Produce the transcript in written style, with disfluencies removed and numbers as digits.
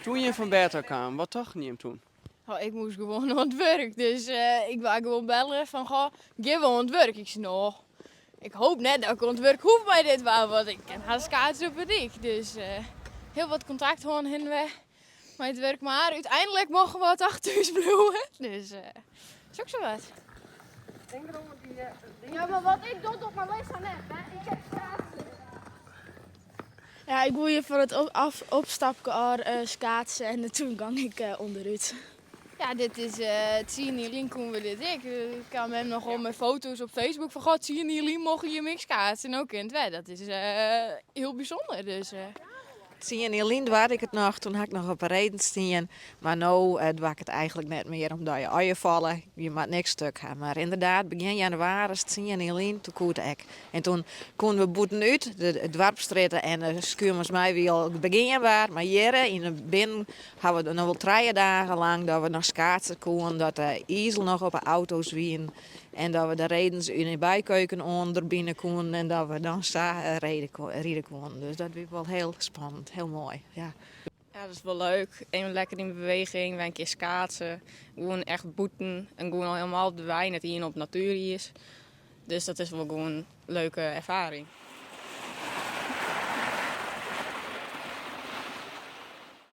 Toen jim fan bêd ôf kamen, wat tochten jim toen? Oh, ik moast gewoan oan it wurk, dus ik waard gewoan belle fan, goh, gean we oan it wurk? Ik sei, no, ik hoop net dat ik oan it wurk hoech mei dit waar, want ik kin hast skaatse op 'e dyk. Dus hiel wat kontakt hân hiene we mei it wurk, mar úteinlik mochten we toch thús bliuwe. Dus is ek sa wat. Ja, mar wat ik doch, docht Marlissa net, hè? Ik heb schaatsen. Ja, ik woe hjir foar it op, opstapke ôf skaatse en toen gong ik ûnderút. Ja, dit is 10 jier lyn koene we dit ek. Ik kaam mem noch om mei foto's op Facebook fan, goh, 10 jier lyn mochten jim ek skaatse. No kin it wer. Dat is hiel bysûnder. Dus. 10 jier lyn doarde ik it noch, toen ha ik noch op 'e redens stien. Mar no doar ik it eigentlik net mear, omdat je as je falle, je moatte niks stuk ha. Mar ynderdaad, begjin jannewaris, 10 jier lyn, toen koe it ek. En toen koene we bûtenút, de doarpsstrjitte en de Skuurmansmei wie al begeanber. Mar hjir yn de binnen ha we noch wol 3 dagen lang dat we noch skaatse koene, dat de izel noch op de auto's wiene en dat we de redens yn de bykeuken oan der binnen koene en dat we dan sa ride koene. Dus dat wie wol hiel spannend, hiel moai. Ja. Ja, dat is wol leuk. Even lekker yn beweging, wer in kear skaatse. Gewoan echt bûten en gewoan al hielendal op de wei, net ien op natueriis. Dus dat is wol gewoan in leuke erfaring.